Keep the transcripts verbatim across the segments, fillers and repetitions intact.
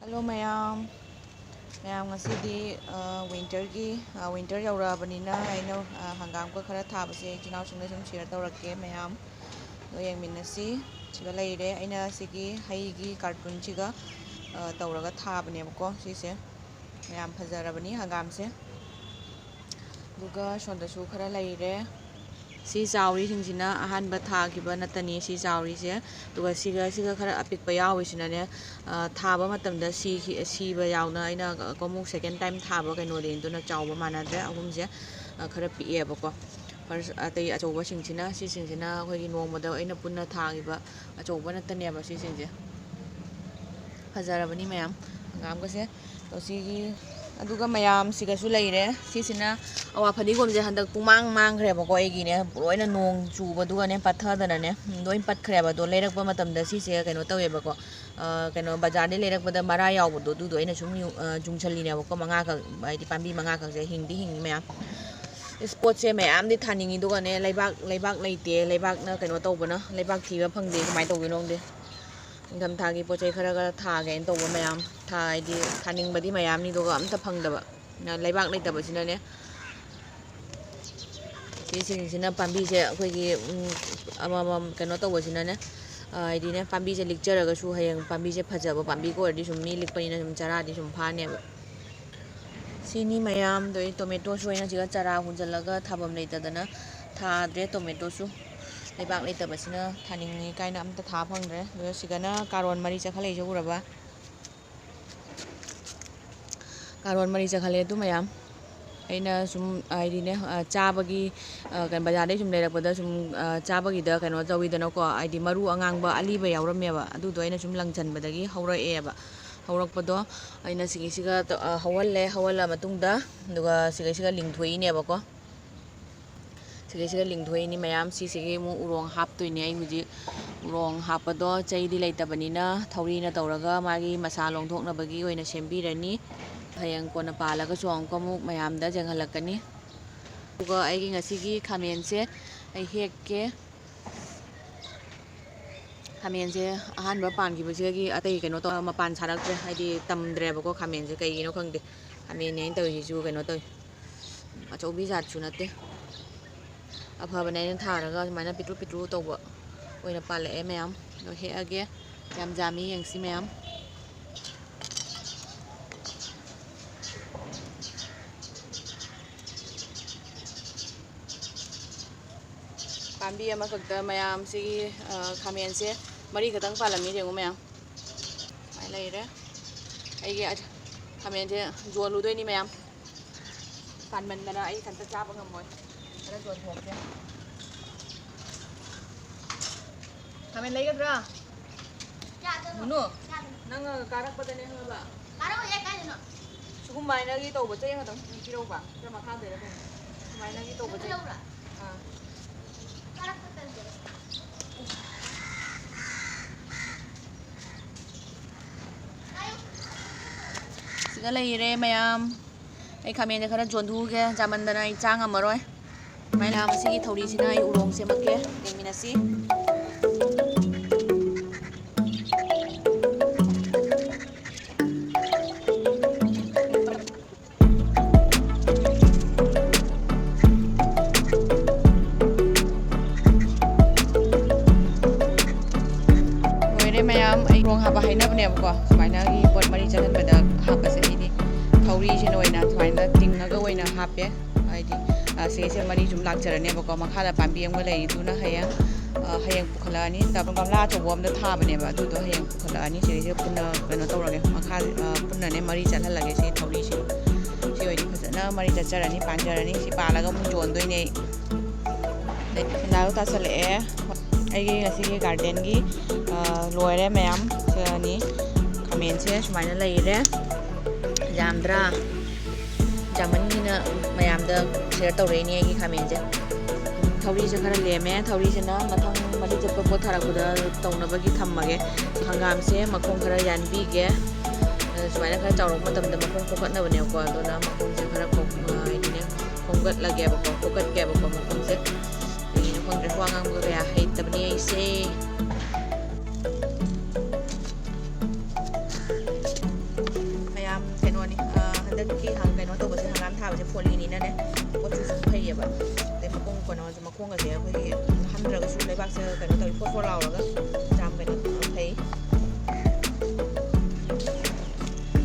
Hello ꯃꯌꯥꯝ, ꯃꯌꯥꯝ ꯉꯁꯤꯗꯤ ꯋꯤꯟꯇꯔꯒꯤ ꯋꯤꯟꯇꯔ ꯌꯧꯔꯛꯑꯕꯅꯤꯅ ꯑꯩꯅ ꯍꯪꯒꯥꯝꯒ ꯈꯔ ꯊꯥꯕꯁꯦ ꯏꯆꯤꯜ ꯏꯅꯥꯎꯁꯤꯡꯗ ꯁꯨꯝ ꯁꯤꯌꯔ ꯇꯧꯔꯛꯀꯦ꯫ ꯃꯌꯥꯝ ꯑꯗꯣ ꯌꯦꯡꯃꯤꯟꯅꯁꯤ꯫ ꯁꯤꯗ ꯂꯩꯔꯦ, ꯑꯩꯅ ꯁꯤꯒꯤ ꯍꯩꯒꯤ ꯀꯥꯔꯇꯨꯟꯁꯤꯒ ꯇꯧꯔꯒ ꯊꯥꯕꯅꯦꯕꯀꯣ꯫ ꯁꯤꯁꯦ ꯃꯌꯥꯝ ꯐꯖꯔꯕꯅꯤ ꯍꯪꯒꯥꯝꯁꯦ꯫ ꯑꯗꯨꯒ ꯁꯣꯝꯗꯁꯨ ꯈꯔ ꯂꯩꯔꯦ꯫ ꯁꯤ ꯆꯥꯎꯔꯤꯁꯤꯡꯁꯤꯅ ꯑꯍꯥꯟꯕ ꯊꯥꯈꯤꯕ ꯅꯠꯇꯅꯤ꯫ ꯁꯤ ꯆꯥꯎꯔꯤꯁꯦ, ꯑꯗꯨꯒ ꯁꯤꯒ ꯁꯤꯒ ꯈꯔ ꯑꯄꯤꯛꯄ ꯌꯥꯎꯔꯤꯁꯤꯅꯅꯦ, ꯊꯥꯕ ꯃꯇꯝꯗ ꯁꯤꯕ ꯌꯥꯎꯅ ꯑꯩꯅ ꯑꯃꯨꯛ ꯁꯦꯀꯦꯟ ꯇꯥꯏꯝ ꯊꯥꯕ ꯀꯩꯅꯣꯗꯤ ꯑꯗꯨꯅ ꯆꯥꯎꯕ ꯃꯥꯟꯅꯗ꯭ꯔꯦ꯫ ꯑꯍꯨꯝꯁꯦ ꯈꯔ ꯄꯤꯛꯑꯦꯕꯀꯣ꯫ ꯐꯥꯔꯁ ꯑꯇꯩ ꯑꯆꯧꯕꯁꯤꯡꯁꯤꯅ, ꯁꯤꯁꯤꯡꯁꯤꯅ ꯑꯩꯈꯣꯏꯒꯤ ꯅꯣꯡꯃꯗ ꯑꯩꯅ ꯄꯨꯟꯅ ꯊꯥꯈꯤꯕ ꯑꯆꯧꯕ ꯅꯠꯇꯅꯦꯕ ꯁꯤꯁꯤꯡꯁꯦ꯫ ꯐꯖꯔꯕꯅꯤ ꯃꯌꯥꯝ ꯍꯪꯒꯥꯝꯒꯁꯦ꯫ ꯑꯗꯣ ꯁꯤꯒꯤ, ꯑꯗꯨꯒ ꯃꯌꯥꯝꯁꯤꯒꯁꯨ ꯂꯩꯔꯦ꯫ ꯁꯤꯁꯤꯅ ꯑꯋꯥ ꯐꯗꯤꯒꯣꯝꯁꯦ ꯍꯟꯗꯛ ꯄꯨꯡꯃꯥꯡ ꯃꯥꯡꯈ꯭ꯔꯦꯕꯀꯣ꯫ ꯑꯩꯒꯤꯅꯦ ꯂꯣꯏꯅ ꯅꯣꯡ ꯆꯨꯕꯗꯨꯒꯅꯦ ꯄꯠꯊꯗꯅꯅꯦ ꯂꯣꯏ ꯄꯠꯈ꯭ꯔꯦꯕ꯫ ꯑꯗꯣ ꯂꯩꯔꯛꯄ ꯃꯇꯝꯗ ꯁꯤꯁꯦ ꯀꯩꯅꯣ ꯇꯧꯋꯦꯕꯀꯣ, ꯀꯩꯅꯣ ꯕꯖꯥꯔꯗꯩ ꯂꯩꯔꯛꯄꯗ ꯃꯔꯥ ꯌꯥꯎꯕꯗꯣ ꯑꯗꯨꯗꯣ ꯑꯩꯅ ꯁꯨꯝ ꯌꯨꯡꯁꯜꯂꯤꯅꯦꯕꯀꯣ꯫ ꯃꯉꯥꯈꯛ, ꯍꯥꯏꯗꯤ ꯄꯥꯝꯕꯤ ꯃꯉꯥꯈꯛꯁꯦ ꯍꯤꯡꯗꯤ ꯍꯤꯡꯉꯤ ꯃꯌꯥꯝ꯫ ꯏꯁꯄꯣꯠꯁꯦ ꯃꯌꯥꯝꯗꯤ ꯊꯥꯅꯤꯡꯉꯤ, ꯑꯗꯨꯒꯅꯦ ꯂꯩꯕꯥꯛ ꯂꯩꯕꯥꯛ ꯂꯩꯇꯦ꯫ ꯂꯩꯕꯥꯛꯅ ꯀꯩꯅꯣ ꯇꯧꯕꯅ, ꯂꯩꯕꯥꯛ ꯊꯤꯕ ꯐꯪꯗꯦ꯫ ꯀꯃꯥꯏꯅ ꯇꯧꯗꯣꯏꯅꯣ ꯈꯪꯗꯦ꯫ ꯅꯤꯡꯊꯝꯊꯥꯒꯤ ꯄꯣꯠ ꯆꯩ ꯈꯔ ꯈꯔ ꯊꯥꯒꯦꯅ ꯇꯧꯕ ꯃꯌꯥꯝ꯫ ꯊꯥ ꯍꯥꯏꯗꯤ ꯊꯥꯅꯤꯡꯕꯗꯤ ꯃꯌꯥꯝꯅꯤ, ꯑꯗꯨꯒ ꯑꯝꯇ ꯐꯪꯗꯕ꯫ ꯂꯩꯕꯥꯛ ꯂꯩꯇꯕꯁꯤꯅꯅꯦ꯫ ꯁꯤꯁꯤꯡꯁꯤꯅ ꯄꯥꯝꯕꯤꯁꯦ ꯑꯩꯈꯣꯏꯒꯤ, ꯎꯝ, ꯑꯃꯃꯝ ꯀꯩꯅꯣ ꯇꯧꯕꯁꯤꯅꯅꯦ, ꯍꯥꯏꯗꯤꯅꯦ, ꯄꯥꯝꯕꯤꯁꯦ ꯂꯤꯛꯆꯔꯒꯁꯨ ꯍꯌꯦꯡ ꯄꯥꯝꯕꯤꯁꯦ ꯐꯖꯕ ꯄꯥꯝꯕꯤꯒ ꯑꯣꯏꯔꯗꯤ ꯁꯨꯝ ꯃꯤ ꯂꯤꯛꯄꯅꯤꯅ ꯁꯨꯝ ꯆꯔꯥꯗꯤ ꯁꯨꯝ ꯐꯥꯅꯦꯕ꯫ ꯁꯤꯅꯤ ꯃꯌꯥꯝꯗꯣ ꯑꯩ ꯇꯣꯃꯦꯇꯣꯁꯨ ꯑꯩꯅ ꯁꯤꯒ ꯆꯔꯥ ꯍꯨꯟꯖꯜꯂꯒ ꯊꯥꯐꯝ ꯂꯩꯇꯗꯅ ꯊꯥꯗ꯭ꯔꯦ ꯇꯣꯃꯦꯇꯣꯁꯨ꯫ ꯂꯩꯕꯥꯛ ꯂꯩꯇꯕꯁꯤꯅ ꯊꯥꯅꯤꯡꯉꯤ ꯀꯥꯏꯅ ꯑꯝꯇ ꯊꯥ ꯐꯪꯗ꯭ꯔꯦ꯫ ꯑꯗꯨꯒ ꯁꯤꯒꯅ ꯀꯥꯔꯣꯟ ꯃꯔꯤ ꯆꯠꯈꯠꯂꯛꯏꯁꯦ ꯎꯔꯕ? ꯀꯥꯔꯣꯟ ꯃꯔꯤ ꯆꯠꯈꯠꯂꯦ ꯑꯗꯨ ꯃꯌꯥꯝ꯫ ꯑꯩꯅ ꯁꯨꯝ ꯍꯥꯏꯗꯤꯅꯦ, ꯆꯥꯕꯒꯤ, ꯀꯩꯅꯣ, ꯕꯖꯥꯔꯗꯩ ꯁꯨꯝ ꯂꯩꯔꯛꯄꯗ ꯁꯨꯝ ꯆꯥꯕꯒꯤꯗ ꯀꯩꯅꯣ ꯇꯧꯋꯤꯗꯅꯀꯣ, ꯍꯥꯏꯗꯤ ꯃꯔꯨ ꯑꯉꯥꯡꯕ ꯑꯂꯤꯕ ꯌꯥꯎꯔꯝꯃꯦꯕ, ꯑꯗꯨꯗꯣ ꯑꯩꯅ ꯁꯨꯝ ꯂꯪꯁꯟꯕꯗꯒꯤ ꯍꯧꯔꯛꯑꯦꯕ꯫ ꯍꯧꯔꯛꯄꯗꯣ ꯑꯩꯅ ꯁꯤꯒꯤꯁꯤꯒ ꯍꯧꯍꯜꯂꯦ꯫ ꯍꯧꯍꯜꯂ ꯃꯇꯨꯡꯗ ꯑꯗꯨꯒ ꯁꯤꯒꯩꯁꯤꯒ ꯂꯤꯡꯊꯣꯛꯏꯅꯦꯕꯀꯣ꯫ ꯁꯤꯒꯩꯁꯤꯒ ꯂꯤꯡꯊꯣꯛꯏꯅꯤ ꯃꯌꯥꯝ꯫ ꯁꯤꯁꯤꯒꯤ ꯑꯃꯨꯛ ꯎꯔꯣꯡ ꯍꯥꯞꯇꯣꯏꯅꯦ ꯑꯩ ꯍꯧꯖꯤꯛ꯫ ꯎꯔꯣꯡ ꯍꯥꯞꯄꯗꯣ ꯆꯩꯗꯤ ꯂꯩꯇꯕꯅꯤꯅ ꯊꯧꯔꯤꯅ ꯇꯧꯔꯒ ꯃꯥꯒꯤ ꯃꯁꯥ ꯂꯣꯡꯊꯣꯛꯅꯕꯒꯤ ꯑꯣꯏꯅ ꯁꯦꯝꯕꯤꯔꯅꯤ꯫ ꯍꯌꯦꯡ ꯀꯣꯟꯅ ꯄꯥꯜꯂꯒꯁꯨ ꯑꯃꯨꯛꯀ ꯑꯃꯨꯛ ꯃꯌꯥꯝꯗ ꯌꯦꯡꯍꯜꯂꯛꯀꯅꯤ꯫ ꯑꯗꯨꯒ ꯑꯩꯒꯤ ꯉꯁꯤꯒꯤ ꯈꯥꯃꯦꯟꯁꯦ ꯑꯩ ꯍꯦꯛꯀꯦ꯫ ꯈꯥꯃꯦꯟꯁꯦ ꯑꯍꯥꯟꯕ ꯄꯥꯟꯈꯤꯕꯁꯤꯗꯒꯤ ꯑꯇꯩ ꯀꯩꯅꯣ ꯇꯧ, ꯃꯄꯥꯟ ꯁꯥꯔꯛꯇ꯭ꯔꯦ, ꯍꯥꯏꯗꯤ ꯇꯝꯗ꯭ꯔꯦꯕꯀꯣ꯫ ꯈꯥꯃꯦꯟꯁꯦ ꯀꯩꯒꯤꯅꯣ ꯈꯪꯗꯦ, ꯈꯥꯃꯦꯟꯅꯦ ꯑꯩꯅ ꯇꯧꯔꯤꯁꯤꯁꯨ ꯀꯩꯅꯣ ꯇꯧꯏ, ꯑꯆꯧꯕꯤ ꯖꯥꯠꯁꯨ ꯅꯠꯇꯦ꯫ ꯑꯐꯕꯅꯦ ꯑꯩꯅ ꯊꯥꯔꯒ ꯁꯨꯃꯥꯏꯅ ꯄꯤꯛꯇ꯭ꯔꯨ ꯄꯤꯛꯇ꯭ꯔꯨ ꯇꯧꯕ ꯑꯣꯏꯅ ꯄꯥꯜꯂꯛꯑꯦ ꯃꯌꯥꯝ꯫ ꯑꯗꯣ ꯍꯦꯛꯑꯒꯦ, ꯌꯥꯝ ꯌꯥꯝꯃꯤ, ꯌꯦꯡꯁꯤ ꯃꯌꯥꯝ꯫ ꯄꯥꯝꯕꯤ ꯑꯃꯈꯛꯇ ꯃꯌꯥꯝꯁꯤꯒꯤ, ꯑ, ꯈꯥꯃꯦꯟꯁꯦ ꯃꯔꯤ ꯈꯛꯇꯪ ꯄꯥꯜꯂꯝꯃꯤ, ꯌꯦꯡꯉꯨ ꯃꯌꯥꯝ꯫ ꯁꯨꯃꯥꯏꯅ ꯂꯩꯔꯦ꯫ ꯑꯩꯒꯤ ꯑ-, ꯈꯥꯃꯦꯟꯁꯦ ꯌꯣꯜꯂꯨꯗꯣꯏꯅꯤ ꯃꯌꯥꯝ꯫ ꯄꯥꯟꯃꯟꯗꯅ ꯑꯩ ꯏꯊꯟꯇ ꯆꯥꯕ ꯉꯝꯃꯣꯏ꯫ ꯈꯔ ꯌꯣꯟꯊꯣꯛꯀꯦ꯫ ꯈꯥꯃꯦꯟ ꯂꯩꯒꯗ꯭ꯔꯥ? ꯌꯥꯗꯕ꯫ ꯃꯨꯅꯨ, ꯌꯥꯗꯕ꯫ ꯅꯪ ꯀꯥꯔꯛꯄꯗꯅꯦ ꯈꯪꯉꯕ? ꯀꯥꯔꯛꯑꯣꯏꯌꯦ, ꯀꯥꯏꯗꯅꯣ? ꯁꯤꯒꯨꯝꯃꯥꯏꯅꯒꯤ ꯇꯧꯕ ꯆꯩ ꯑꯃꯈꯛꯇꯪ ꯄꯤꯔꯛꯎꯕ꯫ ꯈꯔ ꯃꯈꯥꯗꯩꯔ ꯀꯩꯅꯣ꯫ ꯁꯨꯃꯥꯏꯅꯒꯤ ꯇꯧꯕ ꯆꯩ꯫ ꯂꯧꯕ꯭ꯔꯥ? ꯑꯥ꯫ ꯀꯥꯔꯛꯄ ꯇꯟꯗꯦꯕ꯫ ꯁꯤꯗ ꯂꯩꯔꯦ ꯃꯌꯥꯝ꯫ ꯑꯩ ꯈꯥꯃꯦꯟꯁꯦ ꯈꯔ ꯌꯣꯟꯊꯣꯛꯎꯒꯦ, ꯆꯥꯃꯟꯗꯅ ꯑꯩ ꯆꯥ ꯉꯝꯃꯔꯣꯏ꯫ ꯁꯨꯃꯥꯏꯅ ꯃꯁꯤꯒꯤ ꯊꯧꯔꯤꯁꯤꯅ ꯑꯩ ꯎꯔꯣꯡ ꯁꯦꯝꯃꯛꯀꯦ, ꯌꯦꯡꯃꯤꯟꯅꯁꯤ꯫ ꯂꯣꯏꯔꯦ ꯃꯌꯥꯝ, ꯑꯩ ꯎꯔꯣꯡ ꯍꯥꯞꯄ ꯍꯥꯏꯅꯕꯅꯦꯕꯀꯣ, ꯁꯨꯃꯥꯏꯅꯒꯤ ꯄꯣꯠ ꯃꯔꯤ ꯆꯠꯍꯟꯕꯗ ꯍꯥꯞꯄꯁꯦ꯫ ꯑꯩꯗꯤ ꯊꯧꯔꯤꯁꯤꯅ ꯑꯣꯏꯅ ꯁꯨꯃꯥꯏꯅ ꯇꯤꯡꯉꯒ ꯑꯣꯏꯅ ꯍꯥꯞꯄꯦ꯫ ꯍꯥꯏꯗꯤ, ꯑ, ꯁꯤꯒꯤꯁꯦ ꯃꯔꯤ ꯁꯨꯝ ꯂꯥꯛꯆꯔꯅꯦꯕꯀꯣ꯫ ꯃꯈꯥꯗ ꯄꯥꯝꯕꯤ ꯑꯃꯒ ꯂꯩꯔꯤꯗꯨꯅ ꯍꯌꯦꯡ, ꯑ, ꯍꯌꯦꯡ ꯄꯨꯈꯠꯂꯛꯑꯅꯤ꯫ ꯒꯝꯂꯥ ꯑꯆꯧꯕ ꯑꯃꯗ ꯊꯥꯕꯅꯦꯕ, ꯑꯗꯨꯗꯣ ꯍꯌꯦꯡ ꯄꯨꯈꯠꯂꯛꯑꯅꯤ꯫ ꯁꯤꯗꯩꯁꯤꯗ ꯄꯨꯟꯅ ꯀꯩꯅꯣ ꯇꯧꯔꯒꯦ, ꯃꯈꯥ, ꯑ, ꯄꯨꯟꯅꯅꯦ ꯃꯔꯤ ꯆꯠꯍꯜꯂꯒꯦ ꯁꯤ ꯊꯧꯔꯤꯁꯦ꯫ ꯁꯤ ꯑꯣꯏꯗꯤ ꯐꯖꯅ ꯃꯔꯤ ꯆꯠꯆꯔꯅꯤ, ꯄꯥꯟꯖꯔꯅꯤ꯫ ꯁꯤ ꯄꯥꯜꯂꯒ ꯑꯃꯨꯛ ꯌꯣꯟꯗꯣꯏꯅꯦ ꯑꯩ꯫ ꯁꯦꯟꯗꯥꯗꯣ ꯇꯥꯁꯜꯂꯛꯑꯦ꯫ ꯑꯩꯒꯤ ꯉꯁꯤꯒꯤ ꯒꯥꯔꯗꯦꯟꯒꯤ, ꯑ, ꯂꯣꯏꯔꯦ ꯃꯌꯥꯝ꯫ ꯁꯤꯅꯤ꯫ ꯈꯥꯃꯦꯟꯁꯦ ꯁꯨꯃꯥꯏꯅ ꯂꯩꯔꯦ꯫ ꯌꯥꯝꯗ꯭ꯔꯥ? ꯌꯥꯝꯃꯟꯒꯤꯅ ꯃꯌꯥꯝꯗ ꯁꯤꯌꯔ ꯇꯧꯔꯛꯏꯅꯦ ꯑꯩꯒꯤ ꯈꯥꯃꯦꯟꯁꯦ꯫ ꯊꯧꯔꯤꯁꯦ ꯈꯔ ꯂꯦꯝꯃꯦ꯫ ꯊꯧꯔꯤꯁꯤꯅ ꯃꯊꯪ ꯃꯔꯤ ꯆꯠꯄ ꯄꯣꯠ ꯊꯥꯔꯛꯄꯗ ꯇꯧꯅꯕꯒꯤ ꯊꯝꯃꯒꯦ꯫ ꯍꯪꯒꯥꯝꯁꯦ ꯃꯈꯣꯡ ꯈꯔ ꯌꯥꯟꯕꯤꯒꯦ꯫ ꯑꯗ ꯁꯨꯃꯥꯏꯅ ꯈꯔ ꯆꯥꯎꯔꯛꯄ ꯃꯇꯝꯗ ꯃꯈꯣꯡ ꯈꯣꯀꯠꯅꯕꯅꯦꯕꯀꯣ꯫ ꯑꯗꯨꯅ ꯃꯈꯣꯡꯁꯦ ꯈꯔ ꯈꯣ-, ꯑ, ꯍꯥꯏꯗꯤꯅꯦ, ꯈꯣꯝꯒꯠꯂꯒꯦꯕꯀꯣ, ꯈꯣꯀꯠꯀꯦꯕꯀꯣ ꯃꯈꯣꯡꯁꯦ꯫ ꯀꯩꯒꯤꯅꯣ ꯈꯪꯗ꯭ꯔꯦ, ꯋꯥ ꯉꯥꯡꯕꯒ ꯀꯌꯥ ꯍꯩꯇꯕꯅꯤ ꯑꯩꯁꯦ꯫ ꯍꯟꯗꯛꯀꯤ ꯍꯪ-, ꯀꯩꯅꯣ ꯇꯧꯕꯁꯦ, ꯍꯪꯒꯥꯝ ꯊꯥꯕꯁꯦ ꯐꯣꯜꯂꯤꯅꯤꯅꯅꯦ, ꯄꯣꯠꯁꯨ ꯁꯨꯝ ꯐꯩꯌꯦꯕ꯫ ꯑꯗꯩ ꯃꯈꯣꯡ ꯀꯩꯅꯣꯁꯦ, ꯃꯈꯣꯡꯒꯁꯦ ꯑꯩꯈꯣꯏꯒꯤ ꯍꯟꯗ꯭ꯔꯒꯁꯨ ꯂꯩꯕꯥꯛꯁꯦ ꯀꯩꯅꯣ ꯇꯧꯋꯤ, ꯐꯣꯠ ꯐꯣꯠ ꯂꯥꯎꯔꯒ ꯌꯥꯝ ꯀꯩꯅꯣ ꯐꯩ꯫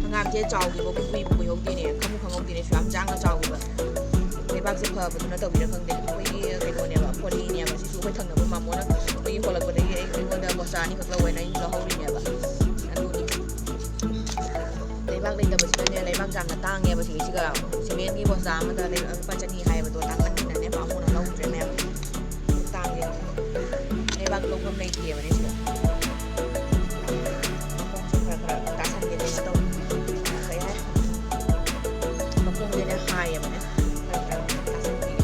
ꯍꯪꯒꯥꯝꯁꯦ ꯆꯥꯎꯈꯤꯕ ꯀꯨꯏꯕꯨ ꯀꯨꯏꯍꯧꯗꯦꯅꯦ, ꯈꯪꯕꯨ ꯈꯪꯍꯧꯗꯦꯅꯦ, ꯁꯨ ꯌꯥꯝ ꯆꯥꯡꯅ ꯆꯥꯎꯈꯤꯕ꯫ ꯂꯩꯕꯥꯛꯁꯦ ꯐꯕꯗꯨꯅ ꯇꯧꯕꯤꯔ ꯈꯪꯗꯦ꯫ ꯑꯩꯈꯣꯏꯒꯤ ꯀꯩꯅꯣꯅꯦꯕ, ꯐꯣꯜꯂꯤꯅꯦꯕ꯫ ꯁꯤꯁꯨ ꯑꯩꯈꯣꯏ ꯊꯪꯅꯕ ꯃꯥꯃꯣꯅ ꯑꯩꯈꯣꯏꯒꯤ ꯍꯣꯜꯂꯛꯄꯗꯒꯤ ꯑꯩ, ꯑꯩꯉꯣꯟꯗ ꯕꯣꯁꯥ ꯑꯅꯤꯈꯛ ꯂꯧꯋꯦꯅ ꯑꯩ ꯂꯧꯍꯧꯔꯤꯅꯦꯕ꯫ ꯑꯗꯨꯅꯤ꯫ ꯂꯩꯕꯥꯛ ꯂꯩꯇꯕꯁꯤꯅꯅꯦ, ꯂꯩꯕꯥꯛ ꯌꯥꯝꯅ ꯇꯥꯡꯉꯦꯕ ꯁꯤꯒꯤꯁꯤꯒ꯫ ꯁꯤꯃꯦꯟꯒꯤ ꯕꯣꯁꯥ ꯑꯃꯗ ꯂꯩ-, ꯂꯨꯄꯥ ꯆꯅꯤ ꯍꯥꯏꯕꯗꯣ ꯇꯥꯡꯃꯟꯗꯅꯅꯦ, ꯄꯥꯝꯃꯨꯅ ꯂꯧꯗ꯭ꯔꯦ ꯃꯌꯥꯝ꯫ ꯇꯥꯡꯉꯦ꯫ ꯂꯩꯕꯥꯛ ꯂꯧꯐꯝ ꯂꯩꯇꯦꯕꯅꯦ ꯁꯤꯗ꯫ ꯃꯈꯣꯡꯁꯦ ꯈꯔ ꯈꯔ ꯇꯥꯁꯟꯒꯦ ꯀꯩꯅꯣ ꯇꯧ-, ꯀꯩ ꯍꯥꯏ? ꯃꯈꯣꯡꯁꯦꯅꯦ ꯍꯥꯏꯌꯦꯕꯅꯦ꯫ ꯈꯔ ꯈꯔ ꯇꯥꯁꯟꯕꯤꯒꯦ꯫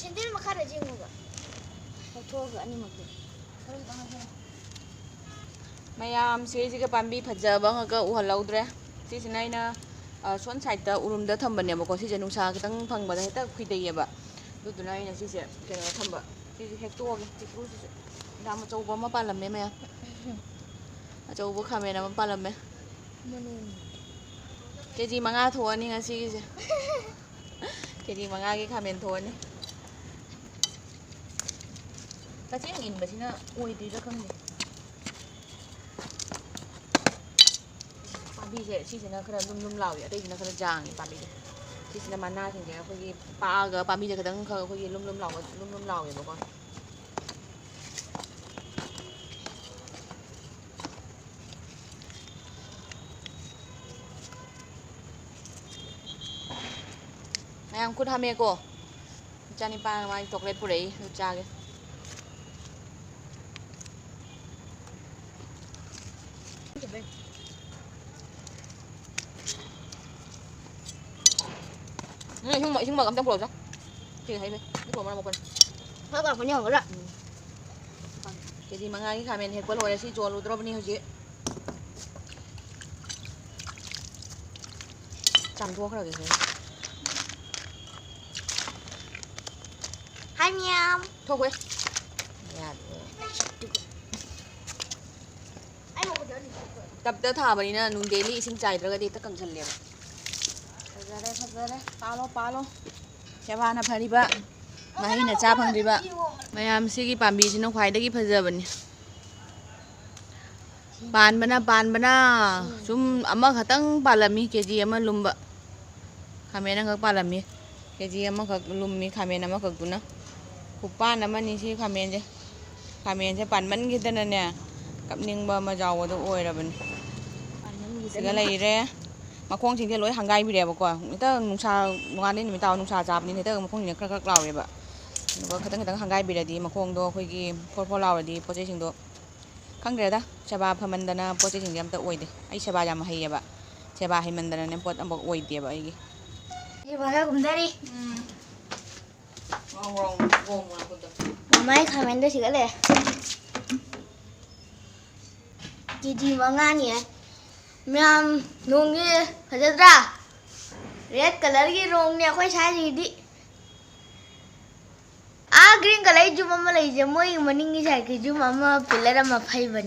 ꯁꯦꯟꯗꯜ ꯃꯈꯥꯗ ꯌꯦꯡꯉꯨꯕ꯫ ꯂꯧꯊꯣꯛꯑꯒ ꯑꯅꯤꯃꯛꯇꯣ꯫ ꯃꯌꯥꯝ ꯁꯤꯒ ꯄꯥꯝꯕꯤ ꯐꯖꯕ ꯑꯃꯈꯛꯀ ꯎꯍꯜꯍꯧꯗ꯭ꯔꯦ꯫ ꯁꯤꯁꯤꯅ ꯑꯩꯅ, ꯑ, ꯁꯣꯝ ꯁꯥꯏꯠꯇ ꯎꯔꯨꯝꯗ ꯊꯝꯕꯅꯦꯕꯀꯣ꯫ ꯁꯤꯁꯦ ꯅꯨꯡꯁꯥ ꯈꯤꯇꯪ ꯐꯪꯕꯗ ꯍꯦꯛꯇ ꯈꯨꯏꯗꯩꯌꯦꯕ꯫ ꯑꯗꯨꯗꯨꯅ ꯑꯩꯅ ꯁꯤꯁꯦ ꯀꯩꯅꯣꯗ ꯊꯝꯕ꯫ ꯁꯤꯁꯦ ꯍꯦꯛꯇꯣꯛꯑꯒꯦ꯫ ꯆꯤꯛꯀ꯭ꯔꯨꯁꯤꯁꯨ ꯌꯥꯝ ꯑꯆꯧꯕ ꯑꯃ ꯄꯥꯜꯂꯝꯃꯦ ꯃꯌꯥꯝ꯫ ꯑꯆꯧꯕ ꯈꯥꯃꯦꯟ ꯑꯃ ꯄꯥꯜꯂꯝꯃꯦ꯫ ꯃꯅꯨꯡ꯫ ꯀꯦ ꯖꯤ ꯃꯉꯥ ꯊꯣꯛꯑꯅꯤ ꯉꯁꯤꯒꯤꯁꯦ꯫ ꯀꯦ ꯖꯤ ꯃꯉꯥꯒꯤ ꯈꯥꯃꯦꯟ ꯊꯣꯛꯑꯅꯤ꯫ ꯀꯛꯆꯦꯡ ꯏꯟꯕꯁꯤꯅ ꯑꯣꯏꯗ꯭ꯔꯤꯔꯥ ꯈꯪꯗꯦ꯫ ꯄꯥꯝꯕꯤꯁꯦ ꯁꯤꯁꯤꯅ ꯈꯔ ꯂꯨꯝ ꯂꯨꯝ ꯂꯥꯎꯏ, ꯑꯇꯩꯁꯤꯅ ꯈꯔ ꯖꯥꯡꯉꯤ ꯄꯥꯝꯕꯤꯁꯦ꯫ ꯁꯤꯁꯤꯅ ꯃꯅꯥꯁꯤꯡꯁꯦ ꯑꯩꯈꯣꯏꯒꯤ ꯄꯥꯛꯑꯒ ꯄꯥꯝꯕꯤꯁꯦ ꯈꯤꯇꯪ ꯈꯔ ꯑꯩꯈꯣꯏꯒꯤ ꯂꯨꯝ ꯂꯨꯝ ꯂꯥꯎꯕ, ꯂꯨꯝ ꯂꯨꯝ ꯂꯥꯎꯋꯦꯕꯀꯣ꯫ ꯌꯥꯝ ꯈꯨꯠ ꯍꯥꯝꯃꯦꯀꯣ꯫ ꯏꯆꯥꯅꯤꯄꯥꯅ ꯃꯥꯒꯤ chocolate ꯄꯨꯔꯛꯏ, ꯑꯗꯨ ꯆꯥꯒꯦ꯫ ꯎꯝ, ꯏꯁꯤꯡ, ꯏꯁꯤꯡ mug ꯑꯝꯇꯪ ꯄꯨꯔꯛꯎꯁꯦ꯫ ꯁꯤ ꯍꯩ ꯐꯩ꯫ ꯁꯤ ꯄꯨꯔꯛꯎ, ꯃꯔꯝ ꯃꯣꯛꯄꯅꯤ꯫ ꯈꯔ ꯀꯥꯔꯛꯄꯅꯤ ꯌꯦꯡꯉꯨꯔꯥ? ꯎꯝ꯫ KG ꯃꯉꯥꯒꯤ ꯈꯥꯃꯦꯟ ꯍꯦꯛꯄ ꯂꯣꯏꯔꯦ꯫ ꯁꯤ ꯆꯣꯜꯂꯨꯗ꯭ꯔꯣꯕꯅꯤ ꯍꯧꯖꯤꯛ꯫ ꯆꯥꯝꯊꯣꯛꯈ꯭ꯔꯒꯦ ꯁꯦ꯫ ꯍꯥꯏ ꯃꯌꯥꯝ꯫ ꯊꯣꯛꯈꯣꯏ꯫ ꯌꯥꯗꯦ꯫ ꯑꯩ ꯃꯈꯨꯠꯇ ꯑꯗꯨꯝ ꯆꯠꯈ꯭ꯔꯣ꯫ ꯇꯞꯇ ꯊꯥꯕꯅꯤꯅ ꯅꯨꯡ daily ꯏꯁꯤꯡ ꯆꯥꯏꯗ꯭ꯔꯒꯗꯤ ꯍꯦꯛꯇ ꯀꯪꯁꯜꯂꯦꯕ꯫ ꯐꯖꯔꯦ, ꯐꯖꯔꯦ꯫ ꯄꯥꯜꯂꯣ, ꯄꯥꯜꯂꯣ꯫ ꯁꯦꯕꯥꯅ ꯐꯔꯤꯕ, ꯃꯍꯩꯅ ꯆꯥ ꯐꯪꯗ꯭ꯔꯤꯕ꯫ ꯃꯌꯥꯝ ꯁꯤꯒꯤ ꯄꯥꯝꯕꯤꯁꯤꯅ ꯈ꯭ꯋꯥꯏꯗꯒꯤ ꯐꯖꯕꯅꯤ꯫ ꯄꯥꯟꯕꯅ, ꯄꯥꯟꯕꯅ꯫ ꯁꯨꯝ ꯑꯃꯈꯛꯇꯪ ꯄꯥꯜꯂꯝꯃꯤ, KG ꯑꯃ ꯂꯨꯝꯕ꯫ ꯈꯥꯃꯦꯟ ꯑꯃꯈꯛ ꯄꯥꯜꯂꯝꯃꯤ꯫ KG ꯑꯃꯈꯛ ꯂꯨꯝꯃꯤ, ꯈꯥꯃꯦꯟ ꯑꯃꯈꯛꯇꯨꯅ꯫ ꯈꯨꯄꯥꯟ ꯑꯃꯅꯤ ꯁꯤ ꯈꯥꯃꯦꯟꯁꯦ꯫ ꯈꯥꯃꯦꯟꯁꯦ ꯄꯥꯟꯃꯟꯈꯤꯗꯅꯅꯦ, ꯀꯞꯅꯤꯡꯕ ꯑꯃ ꯌꯥꯎꯕꯗꯣ ꯑꯣꯏꯔꯕꯅꯤ꯫ ꯁꯤꯒ ꯂꯩꯔꯦ꯫ ꯃꯈꯣꯡꯁꯤꯡꯁꯦ ꯂꯣꯏ ꯍꯪꯒꯥꯏꯕꯤꯔꯦꯕꯀꯣ꯫ ꯍꯦꯛꯇ ꯅꯨꯡꯁꯥ, ꯅꯣꯡꯉꯥꯟꯗꯩ ꯅꯨꯃꯤꯠ ꯇꯥꯕ ꯅꯨꯡꯁꯥ ꯆꯥꯕꯅꯤꯅ ꯍꯦꯛꯇ ꯃꯈꯣꯡꯁꯤꯡꯁꯦ ꯈꯔ ꯈꯔ ꯂꯥꯎꯔꯦꯕ꯫ ꯑꯗꯨꯒ ꯈꯤꯇꯪ ꯈꯤꯇꯪ ꯍꯪꯒꯥꯏꯕꯤꯔꯗꯤ ꯃꯈꯣꯡꯗꯣ ꯑꯩꯈꯣꯏꯒꯤ ꯐꯣꯔ ꯐꯣꯔ ꯂꯥꯎꯔꯗꯤ ꯄꯣꯠ ꯆꯩꯁꯤꯡꯗꯣ ꯈꯪꯗ꯭ꯔꯦꯗ, ꯁꯦꯕꯥ ꯐꯃꯟꯗꯅ ꯄꯣꯠ ꯆꯩꯁꯤꯡꯁꯦ ꯑꯝꯇ ꯑꯣꯏꯗꯦ꯫ ꯑꯩ ꯁꯦꯕꯥ ꯌꯥꯝ ꯍꯩꯌꯦꯕ꯫ ꯁꯦꯕꯥ ꯍꯩꯃꯟꯗꯅꯅꯦ ꯄꯣꯠ ꯑꯃꯐꯥꯎ ꯑꯣꯏꯗꯦꯕ ꯑꯩꯒꯤ꯫ ꯁꯤ ꯐꯖ ꯀꯨꯝꯊꯔꯤ꯫ ꯎꯝ꯫ ꯉꯧꯔꯣ, ꯉꯧꯔꯣ, ꯉꯧꯔꯣ, ꯉꯧꯔꯣ꯫ ꯃꯃꯥꯏ ꯈꯥꯃꯦꯟꯗꯣ ꯁꯤꯒꯠꯂꯦ꯫ KG ꯃꯉꯥꯅꯤ ꯍꯥꯏ꯫ ꯃꯌꯥꯝ, ꯅꯣꯡꯁꯦ ꯐꯖꯗ꯭ꯔꯥ? Red colourꯒꯤ ꯅꯣꯡꯅꯦ ꯑꯩꯈꯣꯏ ꯁ꯭ꯋꯥꯏꯁꯤꯗꯤ꯫ ꯑꯥ, green colourꯒꯤ ꯌꯨꯝ ꯑꯃ ꯂꯩꯁꯦ, ꯃꯣꯏꯒꯤ ꯃꯅꯤꯡꯒꯤ sideꯀꯤ ꯌꯨꯝ ꯑꯃ, pillar ꯑꯃ ꯐꯩꯕꯅꯤ꯫